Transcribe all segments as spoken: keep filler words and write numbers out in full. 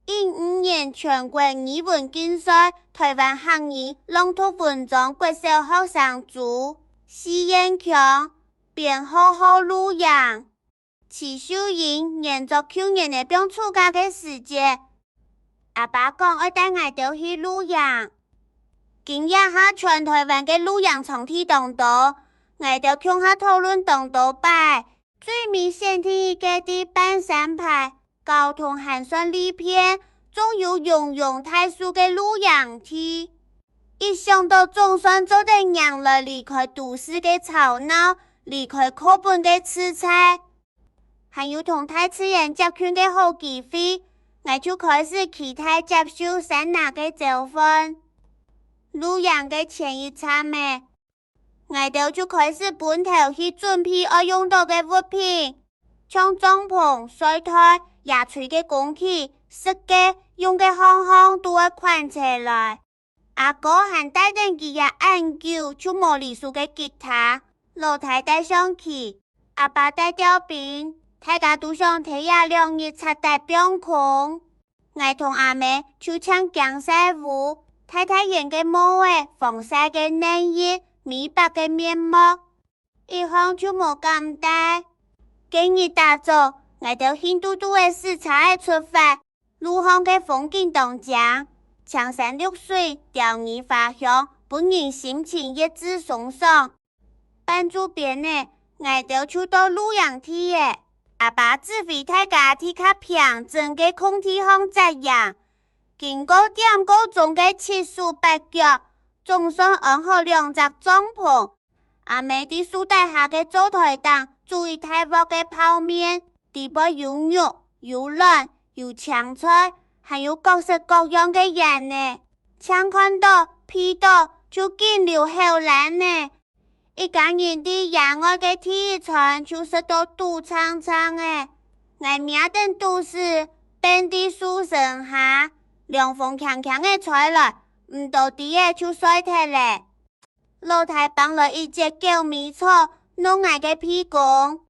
一五年全國語文競賽，臺灣客語朗讀文章國小學生組，四縣腔，編號號露營。徐秀英原作舊年仔放暑假个時節，阿爸講愛帶𠊎兜去露營。今這下全臺灣个露營場地當多，𠊎兜共下討論當多擺， 最尾選定一個在半山排，交通還算利便，種有茸茸大樹个露營地。一想到總算做得迎來離開都市个吵鬧，離開課本个自在，還有同大自然接近个好機會，𠊎就開始期待接受山林个召喚。露營个前一站仔， 𠊎兜就開始分頭去準備愛用到个物品，像帳篷、睡袋、野炊个工具、食个、用个項項都愛款齊來。阿哥還帶等佢也恁久就無離手个吉他，老弟帶相機，阿爸帶釣檳，大家都想在這兩日徹底放空。 𠊎同阿姆就淨驚曬烏，大大頂个帽仔、防曬个乳液、美白个面膜，一項就無減帶。該日打早，𠊎兜興嘟嘟仔駛車仔出發，路項个風景當靚，青山綠水、鳥語花香，分人心情一直鬆爽。 半晝邊仔，𠊎兜就到露營地仔。阿爸指揮大家在較平整个空地項紮營，經過點過鐘个七手八腳，總算安好兩隻帳篷。阿姆在樹底下个灶臺頂煮一大鑊个泡麵，裡背有肉、有卵、有青菜，還有各式各樣个圓仔。淨看著、鼻著就緊流口涎仔。 一家人在野外个第一餐就食到肚撐撐仔。𠊎摸等肚屎，䟓在樹身下，涼風輕輕仔吹來，毋多知仔就睡忒咧。老弟挷來一節狗尾草，弄𠊎个鼻公。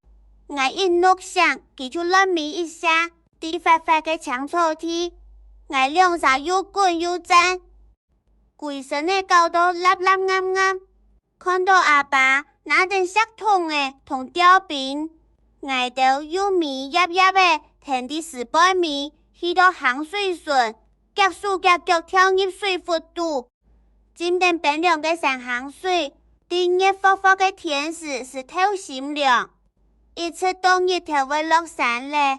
𠊎一跺醒，佢就亂尾一瀉，在闊闊个青草地，𠊎兩儕又滾又戰。 歸身仔搞到擸擸頷頷。看著阿爸拿等錫桶仔同釣檳，𠊎兜又尾擛擛仔跈在屎背尾，去到坑水脣，夾手夾腳跳入水窟肚。浸等冰涼个山坑水，在熱霍霍个天時實透心涼。一直到日頭會落山咧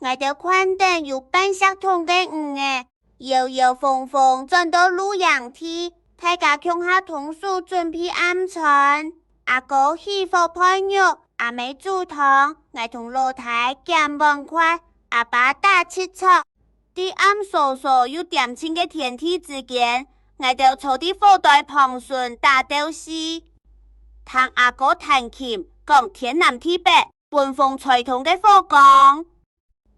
，𠊎兜擐等有半錫桶个魚仔， 搖搖晃晃轉到露營地，大家共下動手準備暗餐。阿哥起火焙肉，阿姆煮湯，𠊎同老弟撿碗筷，阿爸打七尺。在暗趖趖又恬靜个天地之間，𠊎兜坐在火堆旁脣打鬥敘，聽阿哥彈琴，講天南地北，分風吹動个火光。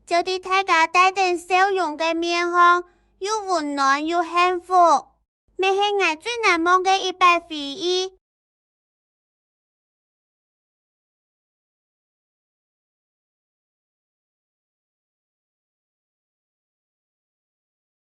照在大家帶等笑容个面項，又溫暖又幸福。乜係𠊎最難忘个一擺回憶。